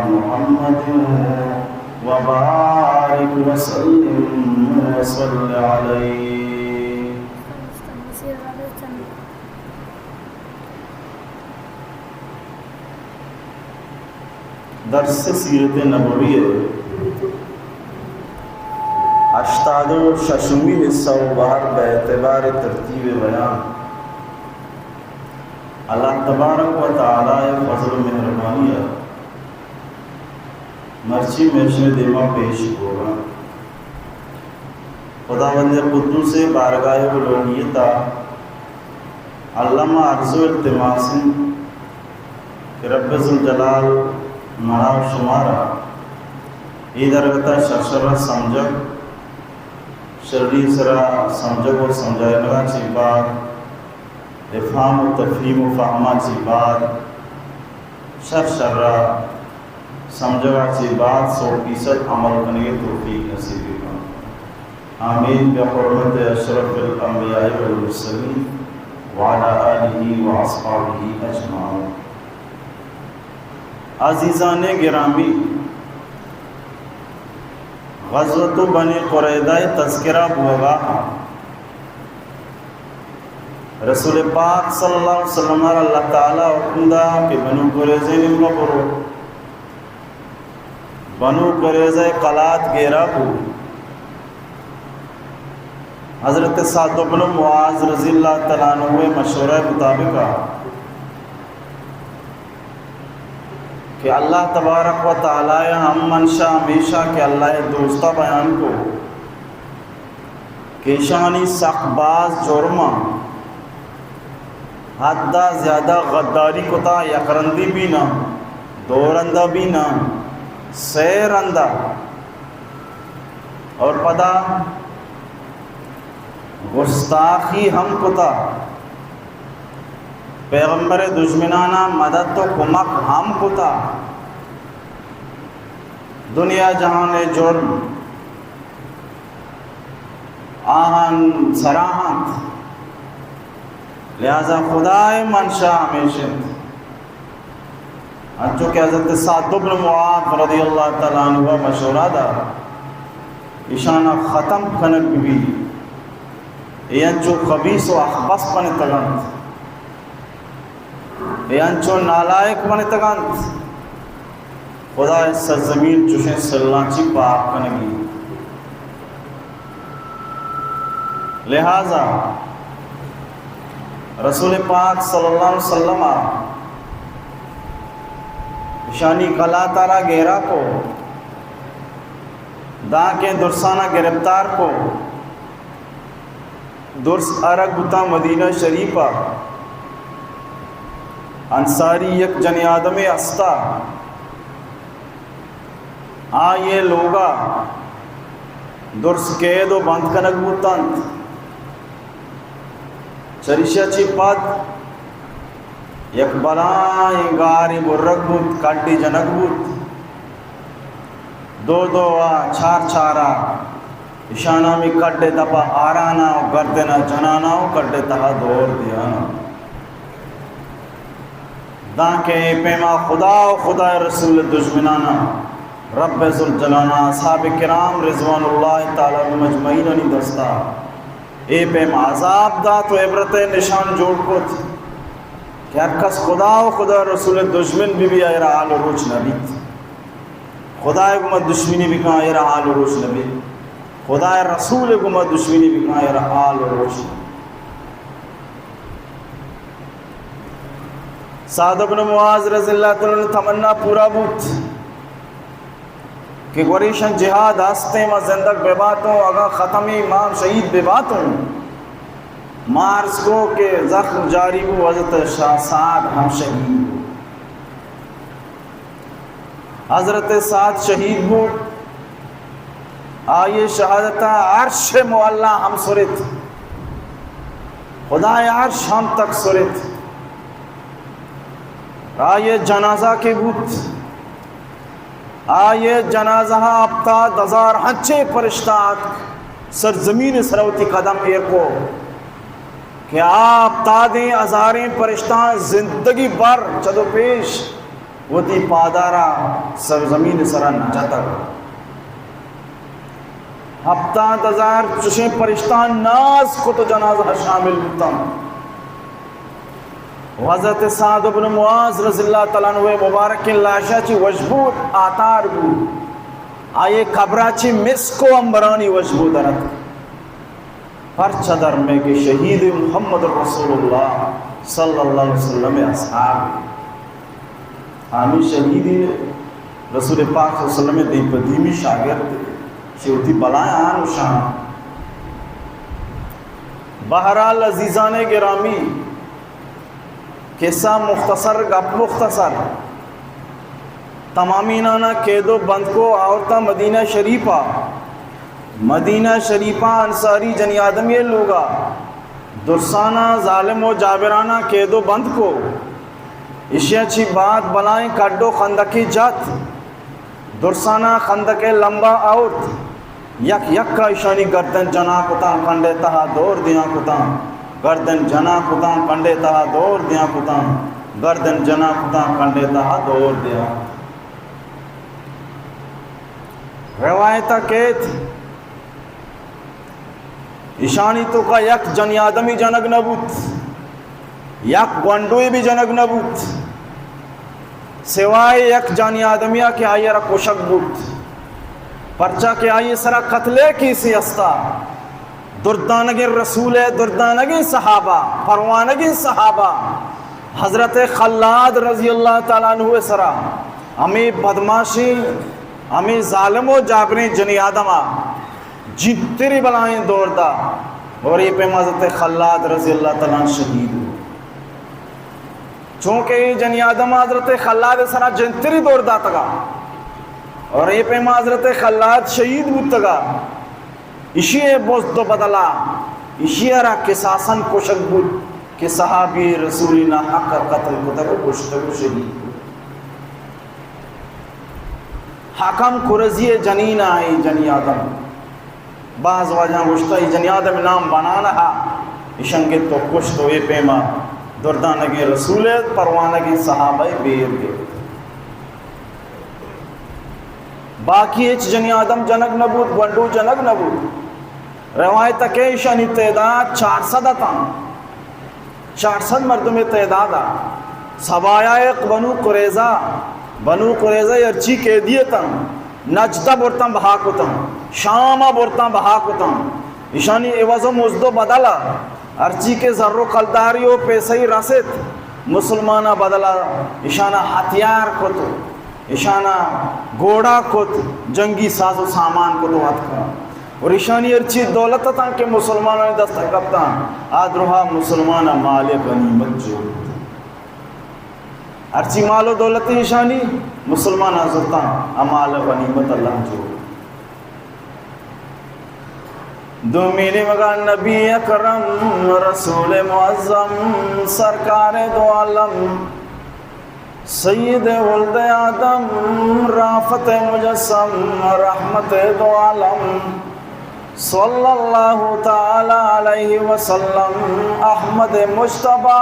محمد وبارك وسلم وصل عليه. درس سیرت نبوی ءِ ہشتاد و ششمی حصہ و بہر بہ اعتبار ترتیب بیان اللہ تبارک و تعالی ءِ فضل و مہربانی ءَ مرچی مئے شمئے دیما پیش بوگا۔ خداوند قدوس ءِ بارگاہ ءِ الوہیت ءَ الما عرض و التماس انت کہ رب ذوالجلال منا و شمارا اے درگت ءَ شر شر ءَ سمجھگ، شری سرا سمجھگ و سمجھائینگا چی بعد، افہام و تفہیم و فہما چی بعد، شر شر ءَ سمجھگا چی بعد سو فیصد عمل کنگے توفیق نصیب بکن۔ آمین بحرمت اشرف الانبیاء والمرسلین وعلی آلہ واصحابہ اجمعین۔ عزیزان گرامی، غزوۃ بنی قریظہ ءِ تذکرہ بوگا ہاں۔ رسول پاک صلی اللہ علیہ وسلم ءَ را اللہ تعالی حکم دا کہ بنو قریظہ ءِ نیمگا برو۔ بنو قریظہ ءِ قلات گیرا بو۔ حضرت سعد بن معاذ رضی اللہ تعالی عنہ ءِ مشورہ مطابق کہ اللہ تبارک و تعالی ءِ ہم منشا ہمیشہ کہ اللہ ءِ دوستا بیان کو کہ ایشانی سک باز جرم ءَ حد ءَ زیادہ غداری کتا، یک رندی بھی نہ، دو رندہ بھی نہ، سے رندہ، اور پدا گستاخی ہم کتا، پیغمبر دژمنانا مدد و کمک ہم کتا۔ دنیا جہان جرم آہان سرا انت، لہذا خدائے منشا ہمیش انت۔ انچو کہ حضرت سعد بن معاذ رضی اللہ تعالی عنہ مشورہ دا، ایشانا ختم کنگ بی، اے انچو خبیث و اخبث بنتگ انت۔ اے انچو نالائق بنتگ انت، خدا ءِ سرزمین چوشیں سلاں چی پاک کنگی۔ لہذا رسول پاک صلی اللہ علیہ وسلم ءَ اشانی قلات ءَ را گیرا کو، دانکہ درسانا گرفتار کو۔ درس آرگ بوتاں مدینہ شریف ءَ۔ انصاری یک جنی آدمے ہستا، آئی ءِ لوگا درس قید و بند کنگ بوتنت۔ چریشا چی پد یک بلائیں گارے برگ بوت، کڈے جنگ بوت۔ دو دو ءَ چار چار ءَ ایشاناں ہمے کڈ ءِ دپ ءَ آرانا و گردن ءَ جنانا و کڈ ءِ تہا دور دیانا۔ دانکہ اے پیما خدا و خدا ءِ رسول ءِ دژمنانا رب ذوالجلالا اصحاب کرام رضوان اللہ تعالی علیہم اجمعینانی دستا اے پیما عذاب دات و عبرت ءِ نشان جوڑ کت کہ ہر کس خدا و خدا ءِ رسول ءِ دژمن بہ بی، آئرا حال و روچ نہ بیت۔ خدا ءِ گوما دشمنی بکن، آئرا حال و روچ نہ بیت۔ خدا ءِ رسول ءِ گوما دشمنی بکن، آئرا حال و روچ نہ بیت۔ سعد بن معاذ رضی اللہ تعالی عنہ تمنا پورا بوت کہ گوریشاں جہاد ہستیں، ما زندگ بہ باتوں، اگاں ختمی ما ہم شہید بہ باتوں۔ ما عرض کو کہ زخم جاری بو، حضرت شاہ سعد ہم شہید بو۔ حضرت سعد شہید بوت، آئی ءِ شہادت ءَ عرش معلی ہم سرت، خدائے عرش ہم تک سرت۔ آئی ءِ جنازہ کہ بوت، آئی ءِ جنازہ ءَ ہپتاد ہزار ہنچیں پرشتہ آتک سرزمین ءِ سرا وتی قدم ایر کو کہ آ ہپتادیں ہزاریں پرشتہ زندگی بھر چد و پیش وتی پادارا سرزمین سرا نہ جتگ۔ ہپتاد ہزار چشیں پرشتاں ناز کت و جنازہ شامل بوتاں۔ و حضرت سعد بن معاذ رضی اللہ تعالی عنہ مبارکیں لاشا چی وشبو آتار بو۔ آئی قبرا چی مسک و عنبرانی وشبو درت۔ پرچہ درمے کہ شہید محمد رسول اللہ صلی اللہ علیہ وسلم اصحاب۔ ہمے شہید رسول پاک صلی اللہ علیہ وسلم دیم پہ دیمی شاگرد، چہ وتی بلائیں آن و شان۔ بہرحال عزیزان گرامی، قصہ مختصر، گپ مختصر۔ تمامینانا قید و بند کو آورتا مدینہ شریفا۔ مدینہ شریفا انصاری جنی آدمی لوگا درسانا ظالم و جابرانا قید و بند کو۔ اشیا چی بعد بلائیں کڈ و خندقی جت۔ درسانا خندق لمبا آورت۔ یک یک ء ایشانی گردن جنان کتاں، کنڈ ء تہا دور دیاں کتاں۔ گردن جنان کتاں، کنڈ ء تہا دور دیاں کتاں۔ گردن جنان کتاں، کنڈ ء تہا دور دیاں۔ روایت ء کیت، ایشانی توکا یک جنی آدمی جنگ نہ بوت، یک گونڈوے بھی جنگ نہ بوت، سوائے یک جنی آدمیا کہ آئی را کشگ بوت، پرچا کہ آئی سرا قتلے کیسے ہستا۔ دردانگیں رسول ء دردانگیں صحابہ، پروانگیں صحابہ، حضرت خلاد رضی اللہ تعالی عنہ سرا ہمیں بدماشیں، ہمیں ظالم و جابریں جنی آدما جنتری بلائیں دور دا، اور یہ پیما حضرت خلاد رضی اللہ تعالی عنہ شہید ہو۔ چونکہ یہ جنی آدم حضرت خلاد سرا جنتری دور داتگا، اور یہ پیما حضرت خلاد شہید بوتگا۔ اشی بزد و بدلا، اشی را قصاصاً کشگ بوت کہ صحابی رسول ناحق قتل کتگ و کشتگ و شہید کتگ۔ حکم کرزی جنین آئی جنی آدم۔ بعض واجہاں گوشتہ، ای جنی آدم نام بنانہ، اشان گپت و کشت و اے پیما دردانگیں رسول ء پروانگیں صحابہ ء بیر گپت۔ باقی ہچ جنی آدم جنگ نہ بوت، گونڈو جنگ نہ بوت۔ روایت کہ اشانی تعداد چار سد اتاں۔ چار سد مردمے تعداد ء۔ سبایائق بنو قریظہ، بنو قریظہ ہرچی قیدی اتاں، نجدہ برتاں بہا کتاں، شام ء برتاں بہا کتاں۔ ایشانی عوض و مزد و بدل ء ہرچی کہ زر و کلداری و پیسہی رست، مسلمان ء بدل ء ایشانا ہتھیار کت، ایشانا گھوڑا کت، جنگی ساز و سامان کت و اتکاں۔ اور ایشانی ہرچی دولت اتاں کہ مسلمانانی دست ء کپتاں، آ درہا مسلمان ء مال غنیمت جوڑ کت۔ ہرچی مال و دولت ایشانی مسلمان ء زرتاں، آ مال غنیمت اللہ جوڑ کت۔ دومی نیمگا نبی اکرم، رسول معظم، سرکار دو عالم، سید ولد آدم، رافت مجسم، رحمت دو عالم، صلی اللہ تعالی علیہ وسلم، احمد مجتبی،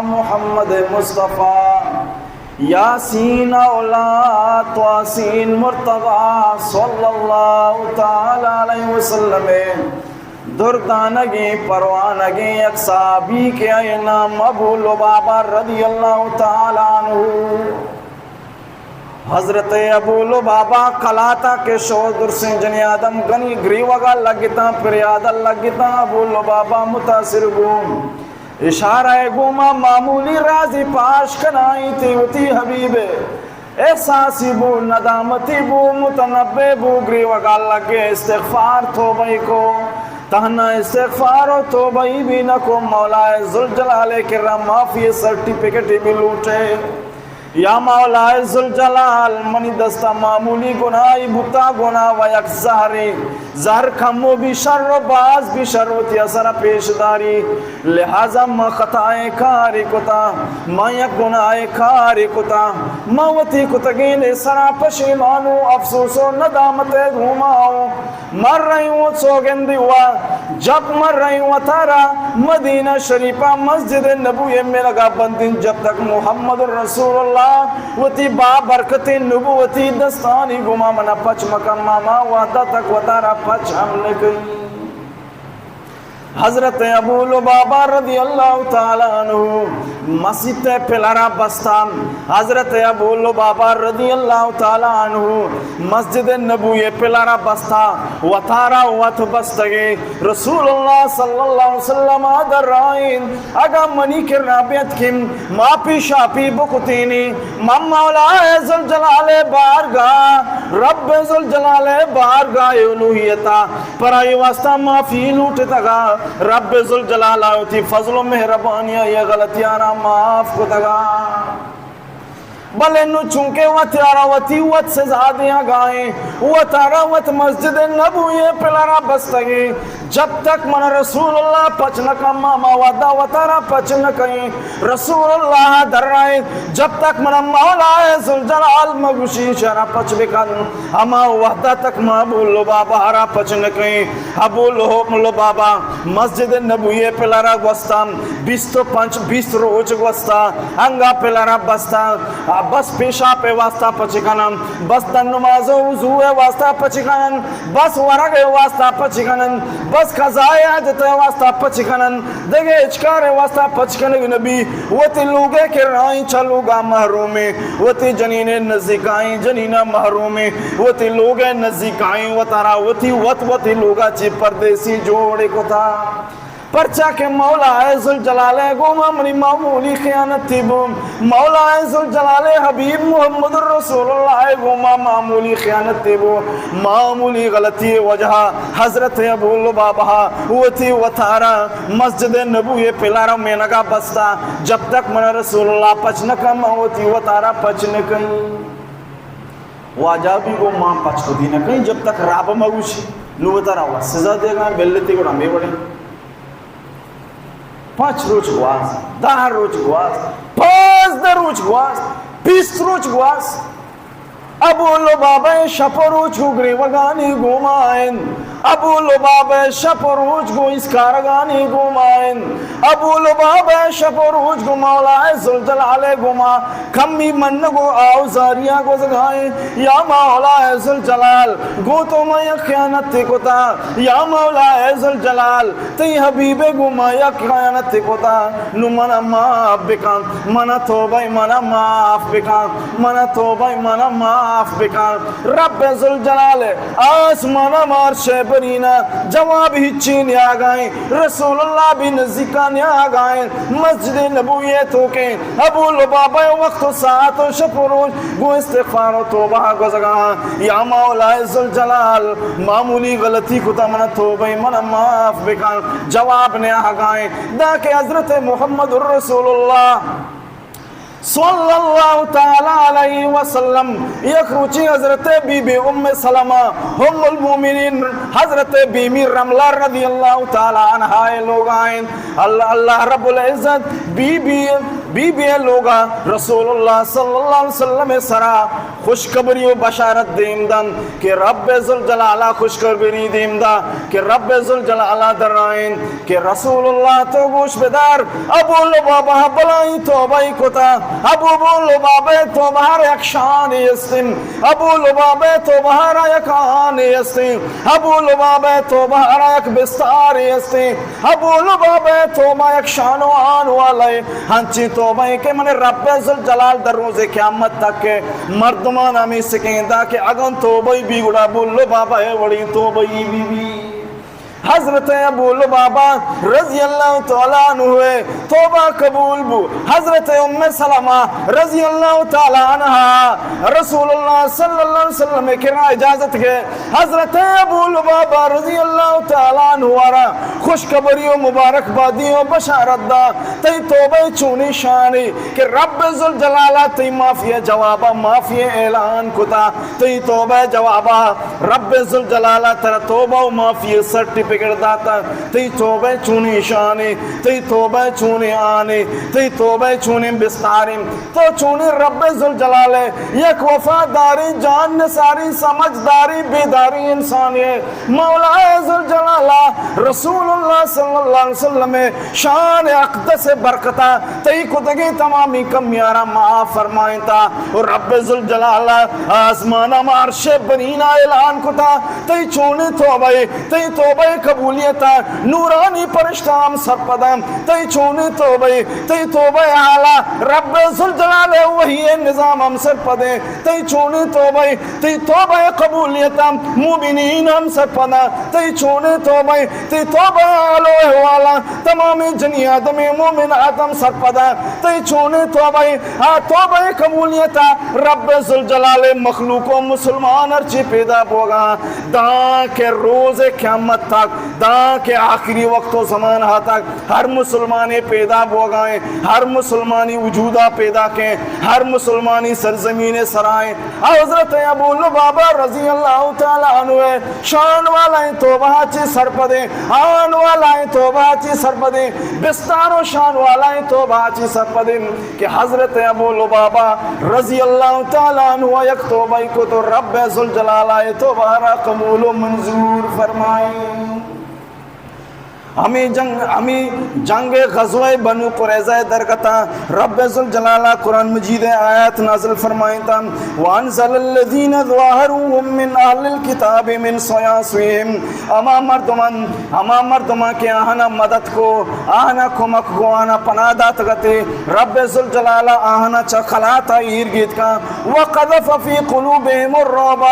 محمد مصطفی، یاسین اولا، طاسین مرتضی، صلی اللہ تعالی علیہ وسلم۔ دردانگیں، پروانگیں یک صحابی کہ آئی نام ابو لبابہ رضی اللہ تعالی عنہ۔ حضرت ابو لبابہ کلاتا کہ شو درسیں جنی آدم گنی گریوگا لگتاں، پریادا لگتاں، ابو لبابہ متاثر بو۔ اشارہ گوما معمولی رازی پاش کنائیں تی وتی حبیب۔ احساسی بو، ندامتی بو، متنبہ بو، گریوگا لگے استغفار توبہ کو۔ تہنا استغفار و توبہ بھی نہ کو، مولا ذوالجلال کرا معافی سرٹیفکیٹ بھی لوٹے۔ یا مولا ذوالجلال، منی دستا معمولی گناہی بوتا، گناہ و یک زہرے، زہر کمو بھی شر و باز بھی شر وتی اثر پیش داری۔ لہذا من خطائیں کارے کتا، من یک گناہ کارے کتا، من وتی کتگین سرا پشیمان و افسوس و ندامت گوما ہوں۔ من رہی ہوں سوگندی وا، جب من رہی ہوں تارا مدینہ شریفہ مسجد نبوی میں لگا بندین، جب تک محمد رسول اللہ وتی با برکتیں نبوتی دستانی گوما منا پچ مکن، ما ہما وہدا تک وتارا پچ ہم نہ کئیں۔ حضرت ابو لبابہ رضی اللہ تعالی عنہ مسیت پلارا بستا۔ حضرت ابو لبابہ رضی اللہ تعالی عنہ مسجد نبوی پلارا بستا، وتارا وت بستگے۔ رسول اللہ صلی اللہ علیہ وسلم درائیں، اگاں منی کرا بیت کہ ما پیشاپی بکتینی، من مولا ذوالجلال بارگاہ، رب ذوالجلال بارگاہ الوہیتا پرائی واسطہ معافی لوٹتگا، رب ذوالجلال وتی فضل و مہربانی یہ غلطیانا معاف کتگا۔ بلے نوں چونکہ وتارا وتی وت سزا دیاں گائیں، وتارا وت مسجد نبوی پلارا بستگیں، جب تک من رسول اللہ پچ نہ کن، ما ہما وہدا وتارا پچ نہ کئیں۔ رسول اللہ درائیں، جب تک من مولا ذوالجلال مگوشی شرا پچ بکن، ہما وہدا تک ما ابو لبابہ را پچ نہ کئیں۔ ابو لہب لبابہ مسجد نبوی پلارا گوستا، بیست و پنچ، بیست روچ گوستا، انگا پلارا بستا، بس پیشاپ واسطہ پچ کنن، بس دن نماز و وضو واسطہ پچ کنن، بس ورگ واسطہ پچ کنن، بس قضاء حاجت واسطہ پچ کنن، دگہ ہچ کار واسطہ پچ کنگ نبی۔ وتی لوگے کہ رائیں چہ لوگا محرومیں، وتی جنین نزیکائیں جنینا محرومیں، وتی لوگے نزیکائیں وتارا وتی وت وتی لوگا چی پردیسی جوڑ کتا۔ پرچا کہ مولا ذوالجلال گوما منی معمولی خیانتی بو، مولا ذوالجلال حبیب محمد رسول اللہ گوما معمولی خیانتی بو، معمولی غلطی وجہ حضرت ابو لبابہ وتی وتارا مسجد نبوی پلارا مینگا بستا، جب تک من رسول اللہ پچ نہ کن، من وتی وتارا پچ نہ کن۔ واجہ بھی گو ما پچ کتی نہ کن، جب تک رب مگوشی، نو وتارا سزا دیگا، بلتی گڑا می وڑے۔ پنچ روچ گواست، دہ روچ گواست، پانزدہ روچ گواست، بیست روچ گواست۔ ابو لبابہ شپ و روچ گو گریوگانی گوما انت۔ ابو لبابہ شپ و روچ گو اسکارگانی گوما انت۔ ابو لبابہ شپ و روچ گو مولا ذوالجلال گوما کمی منگ و آوزاریا گوزگائیں۔ یا مولا ذوالجلال، گو تو ما یک خیانتے کتا۔ یا مولا ذوالجلال، تئی حبیب گو ما یک خیانتے کتا۔ نو منا معاف بکن، منا توبہ منا معاف بکن، منا توبہ منا معاف بکن۔ رب ذوالجلال آسمانا مارشے برینا، جواب ہچی نیاگائیں۔ رسول اللہ بھی نزیکا نیاگائیں۔ مسجد نبوی توکیں ابو لبابہ وقت و ساعت و شپ و روچ گو استغفار و توبہ گوزگا۔ یا مولا ذوالجلال، معمولی غلطی کتا، منا توبہ منا معاف بکن۔ جواب نیاگائیں۔ دا کہ حضرت محمد رسول اللہ صلی اللہ تعالی علیہ وسلم یک روچی حضرت بی بی ام سلمہ، ام المؤمنین، حضرت بی بی رملہ رضی اللہ تعالی عنہا لوگائیں۔ اللہ، اللہ رب العزت بی بی، بی بی لوگا رسول اللہ صلی اللہ علیہ وسلم سرا خوشخبری و بشارت دیم دن کہ رب ذوالجلال خوشخبری دیم دا کہ رب ذوالجلال درائیں کہ رسول اللہ تو گوش بدار، ابو لبابہ بلائی توبہ کتا، ابو لبابہ توبہ را یک شان استن، ابو لبابہ توبہ را یک آن استن، ابو لبابہ توبہ را یک بستار استن۔ ابو لبابہ توبہ یک شان و آن والے، ہنچی توبہ کہ من رب ذوالجلال در روز قیامت تک کہ مردمان ہمیں سکیندا کہ اگن توبہ بی گڑا ابو لبابہ وڑی توبہ بی بی۔ حضرت ابو لبابہ رضی اللہ تعالی عنہ توبہ قبول بو۔ حضرت ام سلمہ رضی اللہ تعالی عنہا رسول اللہ صلی اللہ علیہ وسلم کرا اجازت گئے۔ حضرت ابو لبابہ رضی اللہ تعالی عنہ را خوشخبری و مبارکبادی و بشارت دا، تئی توبہ چونی شانی کہ رب ذوالجلال تئی معافی جوابا معافی اعلان کتا، تئی توبہ جوابا رب ذوالجلال ترا توبہ و معافی سرٹیفکیٹ بگر داتا، تئی توبہ چونیں شانے، تئی توبہ چونیں آنے، تئی توبہ چونیں بستاریں، تو چونیں رب ذوالجلال ئے، یک وفاداریں، جان نثاریں، سمجھداریں، بیداریں انسانے۔ مولا ذوالجلال، رسول اللہ صلی اللہ علیہ وسلم شان اقدس برکتا تئی کتگیں تمامی کمیاں را معاف فرمائینتا۔ و رب ذوالجلال آسمانا ماں عرش بنینا اعلان کتا، تئی چونیں توبہ ئے، تئی توبہ قبولیتا نورانی پرشتہ ہم سرپداں، تئی چونیں توبہ ئے، تئی توبہ حالا رب ذوالجلال وحی نظام ہم سرپدیں، تئی چونیں توبہ ئے، تئی توبہ قبولیتا مومنین ہم سرپداں، تئی چونیں توبہ ئے، تئی توبہ حال و احوالا تمام جنی آدم مومن آدم سرپداں، تئی چونیں توبہ ئے، آ توبہ قبولیتا رب ذوالجلال مخلوق و مسلمان ہرچی پیدا بوگا، داں کہ روز قیامت تک، داں کہ آخری وقت و زمان ہا تک ہر مسلمانے پیدا بوگا ایں، ہر مسلمانی وجودا پیدا کیں، ہر مسلمانی سرزمین سرا ایں۔ آ حضرت ابو لبابہ رضی اللہ تعالی عنہ شان والائیں توبہ چی سرپدیں، آن والائیں توبہ چی سرپدیں، بستار و شان والائیں توبہ چی سرپدیں کہ حضرت ابو لبابہ رضی اللہ تعالی عنہ یک توبہ کو تو رب ذوالجلال آئے توبہ را قبول و منظور فرمائیں۔ ہمیں جنگ، ہمیں جنگ غزوہ بنو قریظہ درگتا رب ذوالجلال قرآن مجید آیات نازل فرمائیں تا، وانزل الذین ظاہروهم من اہل الکتاب من صیاصیهم، ہما مردمان، ہما مردمان کہ آہانا مدد کو، آہانا کمک کو، آہانا پناہ داتگتے، رب ذوالجلال آہانا چہ قلاتا ایر گیتکا، وقذف فی قلوبهم الرعب،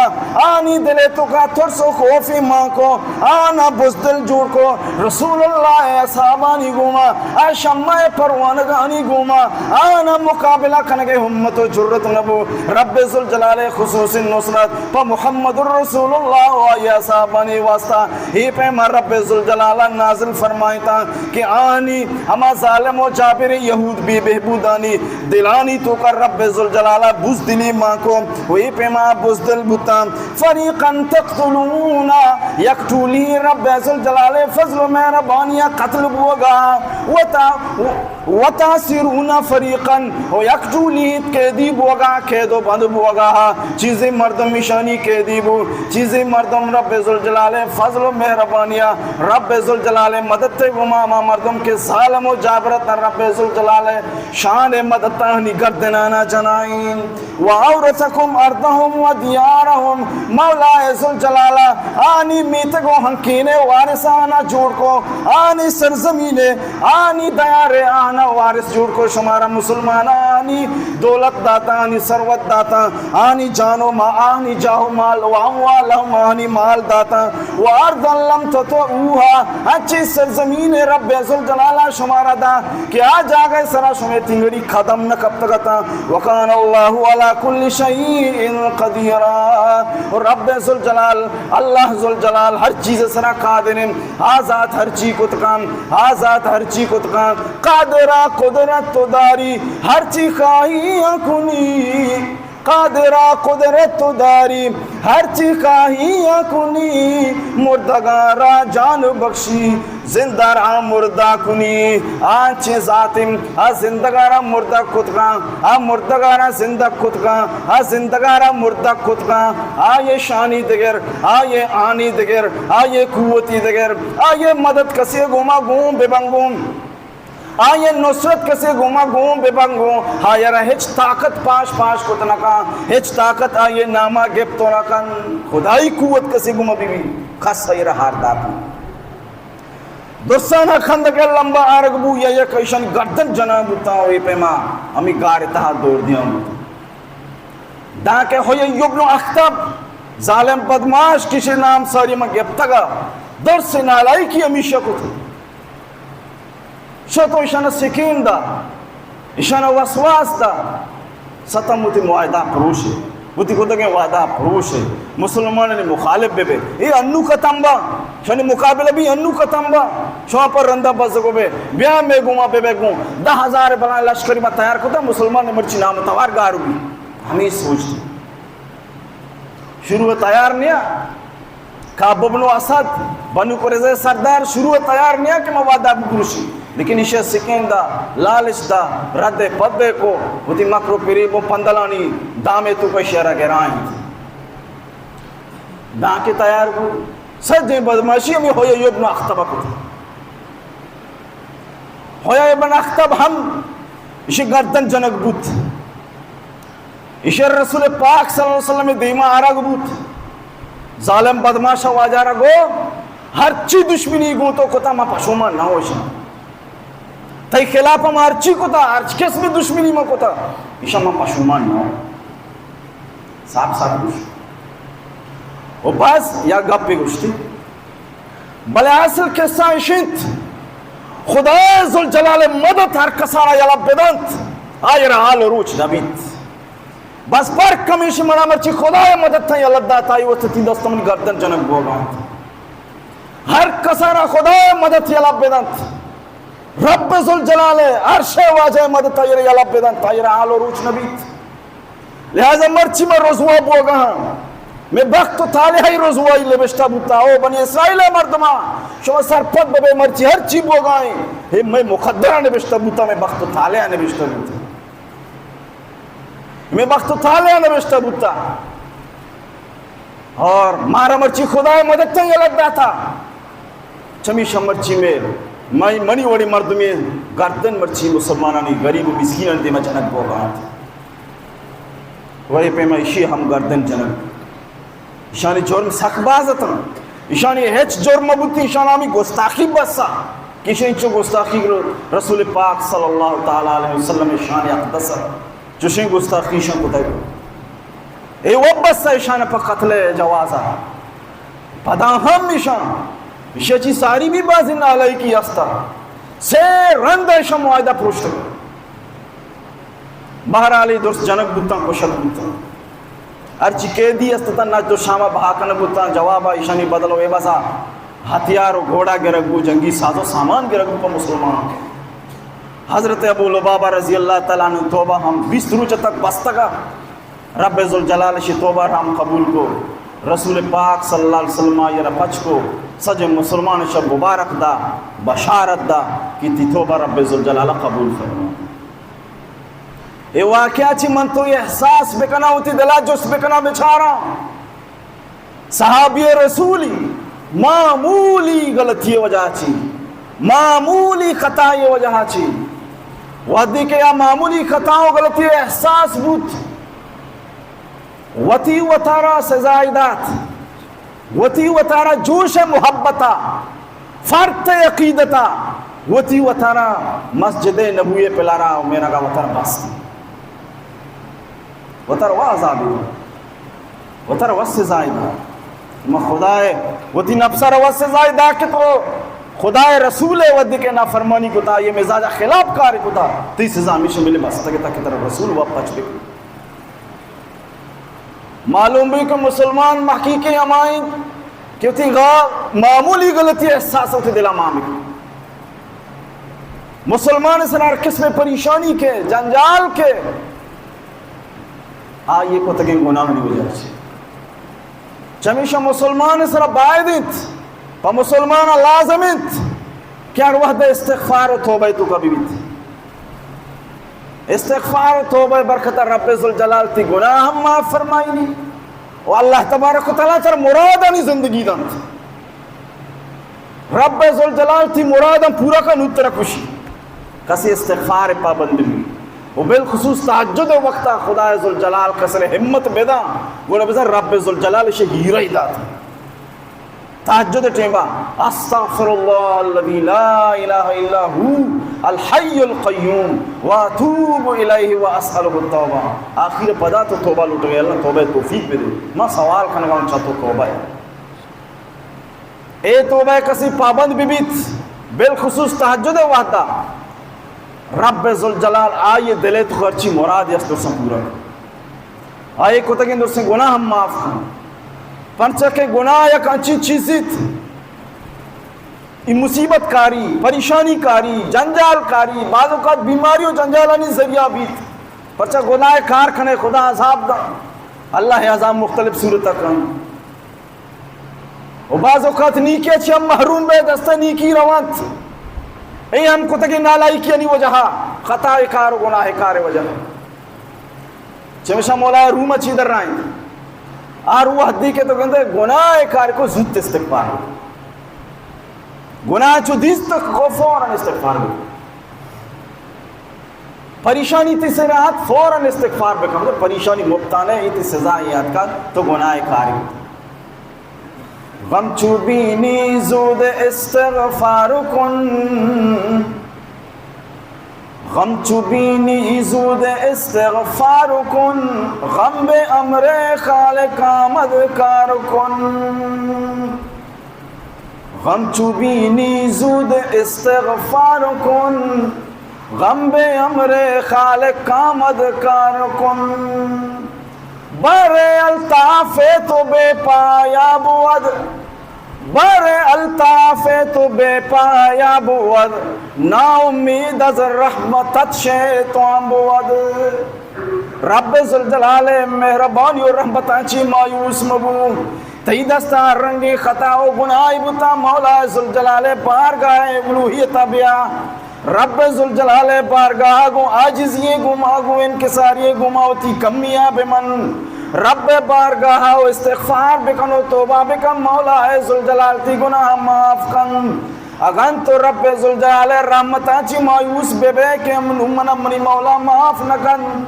آنی دل توکا ترس و خوفی مان کو، آنا بزدل جوڑ کو، رسول اللہ اصحابانی گوما، آ شمع پروانگانی گوما، آنا مقابلہ کنگے ہمت و جرت نبو۔ رب ذوالجلال خصوصی نصرت پہ محمد الرسول اللہ و آئی اصحابانی واسطہ اے پیما رب ذوالجلال نازل فرمائیں تا کہ آنی ہما ظالم و جابر یہود بی بہبودانی دلانی توکا رب ذوالجلال بزدلی مان کو و اے پیما بزدل بوتاں۔ فریقا تقتلون، یک ٹولی رب ذوالجلال فضل و مہربانی قتل بوگا، وتا وتاسرون فریقا، و یک ٹولی قیدی بوگا، قید و بند بوگا، چیزیں مردم ایشانی قیدی بو، چیزیں مردم رب ذوالجلال فضل و مہربانیا، رب ذوالجلال مدد تے گما ہما مردم کہ ظالم و جابرت رب ذوالجلال شان مدد آنی گردنانا جنائیں۔ و اورثکم ارضهم و دیارهم، مولا ذوالجلال آنی میتگ و ہنکینے وارثانا جوڑ کو، آنی سرزمینے، آنی دیارے آنا وارث جوڑ کو، شمارا مسلمانانی دولت داتا، آنی ثروت داتا، آنی جان و ما، آنی جاہ و مال و اموالهم، آنی مال داتا، و ارضا لم تطئوها، ہنچیں سرزمین رب ذوالجلال شمارا دا کہ آ جاگہ سرا شمے تنگڑی قدم نہ کپتگ اتاں۔ وکان اللہ علی کل شیء قدیرا۔ و رب ذوالجلال، اللہ ذوالجلال ہر چیز سرا قادر انت۔ آ ذات ہر چی کت کن، آ ذات ہر چی کت کن۔ قادرا قدرت تو داری، ہر چی خواہی کنی۔ قادرا قدرت تو داری، ہر چی خواہی کنی۔ مردگاں را جان بخشی، زندہ را مردہ کنی۔ آ چے ذاتیں، آ زندگاں را مردہ کت کن، آ مردگاں را زندہ کت کن، آ زندگاں را مردہ کت کن۔ آئی شانی دگر، آئی آنی دگر، آئی قوتی دگر، آئی مدد کسے گوما گون ببن گون۔ آئی نصرت کسے گوما گون ببن گون، آئی را ہچ طاقت پاش پاش کت نکن، ہچ طاقت آئی ناما گپت نکن۔ خدائی قوت کسے گوما ببی، کس آئی را ہار دات نہ۔ درسانا خندق لمبا آرگ بو، یا یک ایشان گردن جنان بوتا، اے پیما ہمی گار تہا دور دیان بوتا۔ دانکہ حیی ابن اخطب، ظالم بدماش، کشے نام ساری من گپتگا، درس نالائکی ہمیشہ کت۔ شت و ایشانا سکین دا، ایشانا وسواس دا، ستم وتی معاہدہ پروشے، وتی کتگیں وعدہ پروشے، مسلمانانی مخالف ببے۔ اے انو ختم با، شانی مقابلہ بی انو ختم با، شما پر رندا بزگو بے، بیا مے گوما ببے گون، دہ ہزار بلان لشکری ما تیار کتا، مسلمان مرچی نام توار گار بی۔ ہمیں سوچ دی۔ شروع تیار نیا۔ کعب ابن اسد، بنو قریظہ سردار، شروع تیار نیا کہ ما وعدہ بگروشی، لیکن ایشی سکین دا، لالچ دا، رد پد کو، وتی مکر و فریب و پندلانی دامے توکا ایشی را گرائیں۔ دانکہ تیار بو، سجیں بدمعاشی ہمیں حیی ابن اخطب کتا۔ حیی ابن اخطب ہم ایشی گردن جنگ بوت۔ ایشی رسول پاک صلی اللہ علیہ وسلم دیما آرگ بوت۔ ظالم بدمعاش واجہ را گو، ہرچی دشمنی گوں تو کتا، ما پشومان نہ ہوشاں۔ تئی خلاف ہم ہرچی کتا، ہرچ قسم دشمنی ما کتا، ایشا ما پشومان نہ ہو۔ صاف صاف گوش۔ و بس یا گپے گوشتی۔ بلے اصل قصہ اش انت، خدائے ذوالجلال مدد ہر کسانا یلہ بدنت، آئی را حال و روچ نبیت۔ بس فرق ہمیش منا مرچی خدائے مدد تاں یلہ دات، آئی وقت تی دست من گردن جنگ بوگا انت۔ ہر کسانا خدائے مدد یلہ بدنت۔ رب ذوالجلال عرش واجہ مدد تاں یلہ بدنت، آئی را حال و روچ نبیت۔ لہذا مرچی من رسوا بوگا ہاں۔ مئے بخت و طالع ہی رسوائی نبشتہ بوتا۔ او بنی اسرائیل مردماں، شما سرپد ببے، مرچی ہر چی بوگا ایں، اے مئے مقدرہ نبشتہ بوتا، مئے بخت و طالع نبشتہ بوتا۔ مئے بخت و طالع نبشتہ بوتا۔ اور مارا مرچی خدائے مدد تاں یلہ داتا۔ چمیشا مرچی مئے، مئے، منی وڑیں مردمے گردن مرچی مسلمانانی غریب و مسکینانی دیما جنگ بوگا انت۔ و اے پیما ایشی ہم گردن جنگ۔ ایشانی جرم سک باز اتاں۔ ایشانی ہچ جرم مہ بوتی، ایشان ہمی گستاخی بسا۔ کہ ایشی انچو گستاخی رسول پاک صلی اللہ تعالی علیہ وسلم شان اقدس، چوشیں گستاخی ایشان کتگ۔ اے و بسا ایشان پہ قتل جوازا۔ پدا ہم ایشان، ایشی چی ساری بھی بازی نالائقی ہستا۔ سے رند ایشان معاہدہ پروشتگ۔ بہرحال اے درست جنگ بوتاں، کشگ بوتاں۔ ہرچی قیدی است اتاں، نجد و شام ء بہا کنگ بوتاں، جواب ء ایشانی بدل و عوض ء ہتھیار و گھوڑا گرگ بو، جنگی ساز و سامان گرگ بو پہ مسلماناں۔ حضرت ابو لبابہ رضی اللہ تعالی عنہ توبہ ہم بیست روچ تک بستگ ء رب ذوالجلال اشی توبہ ہم قبول کو، رسول پاک صلی اللہ علیہ وسلم آئی را پچ کو، سجیں مسلمان شب مبارک دا، بشارت دا کہ تی توبہ رب ذوالجلال قبول فرمائے۔ اے واقعہ چی من تو احساس بکناں، وتی دلا جست بکناں، بچاراں۔ صحابی رسولی معمولی غلطی وجہ چی، معمولی خطائی وجہ چی، وہدی کہ یا معمولی خطا و غلطی احساس بوت، وتی وتارا سزائی دات۔ وتی وتارا جوش محبتا، فرط عقیدتا، وتی وتارا مسجد نبوی پلارا و مینگا وتارا بست۔ وتارا و عذابی دا، وتارا و سزائی دا۔ ما خدای وتی نفسا را و سزائی دا کہ تو خدای رسول وہدی کہ نافرمانی کتا، یہ مزاج خلاف کار کتا، تی سزا ہمیشہ ملے بس تک تک ترا رسول و پچ بکن۔ معلوم بی کہ مسلمان محقیقیں ہمائیں کہ وتی غا-، معمولی غلطی احساس وتی دلا مان بی۔ مسلمان سر ہر قسم پریشانی کے، جنجال کے، آئیے کتگیں گناہانی وجہ سے۔ چمیشہ مسلمان سر باید انت، پہ مسلمان لازم انت کہ ہر وہد استغفار و توبہ تو کبھی بیت۔ استغفار و توبہ برکت رب ذوالجلال تی گناہ ہم معاف فرمائینی و اللہ تبارک و تعالی تر مرادانی زندگی دنت۔ رب ذوالجلال تی مراداں پورا کا نوتر کشی۔ کسی استغفار پابند بھی و بالخصوص تہجد وقتا خدای ذوالجلال کسر ہمت بدا، گوڑا بزن رب ذوالجلال شہ ہیرہ دات۔ تہجد ٹیما استغفر اللہ الذی لا الہ الا هو الحی القیوم واتوب الیہ واسألہ التوبہ۔ آخر پدا تو توبہ لوٹگے، اللہ توبہ توفیق بدے۔ ما سوال کنگا ہوں چا تو توبہ ہے۔ اے توبہ کسی پابند ببیت، بالخصوص تہجد وحدہ، رب ذوالجلال آئی دلے تو ہرچی مراد است درساں پورا۔ آئی کتگیں درسیں گناہ ہم معاف کن۔ پرچا کہ گناہ یک انچیں چیزیت، ای مصیبت کاری، پریشانی کاری، جنجال کاری، بعض اوقات بیماری و جنجالانی ذریعہ بیت۔ پرچا گناہ کار کنے خدا عذاب دا، اللہ عذاب مختلف صورت کن۔ و بعض اوقات نیکی چی ہم محروم بے، دست نیکی روانت۔ اے ہم کتگی نالائکیانی وجہ، خطا کار و گناہ کار وجہ۔ چمیشا مولا روم چی در رائیں۔ آ روح حدی کہ تو گندے گناہ کار کو زوت استغفار۔ گناہ چو دیست کو فوراً استغفار کو۔ پریشانی تی سر آت، فوراً استغفار بکن۔ پریشانی مبتانے، ای تی سزا یاد کن، تو گناہ کاری۔ غم چو بینی زود استغفار کن، غم چو بینی زود استغفار کن، غم بہ امر خالق آمد کار کن۔ غم چو بینی زود استغفار کن، غم بہ امر خالق آمد کار کن۔ بر الطاف تو بے پایا بود، بر الطاف تو بے پایا بود، ناامید از رحمتت شیطان بود۔ رب ذوالجلال مہربانی و رحمتاں چی مایوس مبو۔ تئی دستا ہر رنگیں خطا و گناہی بوتا، مولا ذوالجلال بارگاہ الوہیتا بیا۔ رب ذوالجلال بارگاہ گوں عاجزی گوں ما گوں انکساری گوں ما وتی کمیا بمن۔ رب بارگاہ و استغفار بکن و توبہ بکن، مولا ذوالجلال تی گناہ معاف کن۔ اگن تو رب ذوالجلال رحمتاں چی مایوس ببے کہ من، من منی مولا معاف نکن،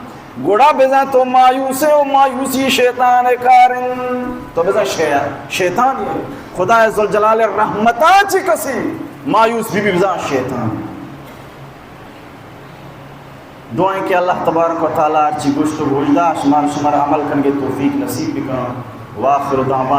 گڑا بزاں تو مایوس ئے و مایوسی شیطان کار انت۔ تو بزاں شے-، شیطان ئے۔ خدا ذوالجلال رحمتاں چی کسی مایوس بی، بی بزاں شیطان۔ دعائیں کہ اللہ تبارک و تعالی ہرچی گوشت و گوشداشت، شمار شمار عمل کنگے توفیق نصیب بکن۔ وآخر دعوانا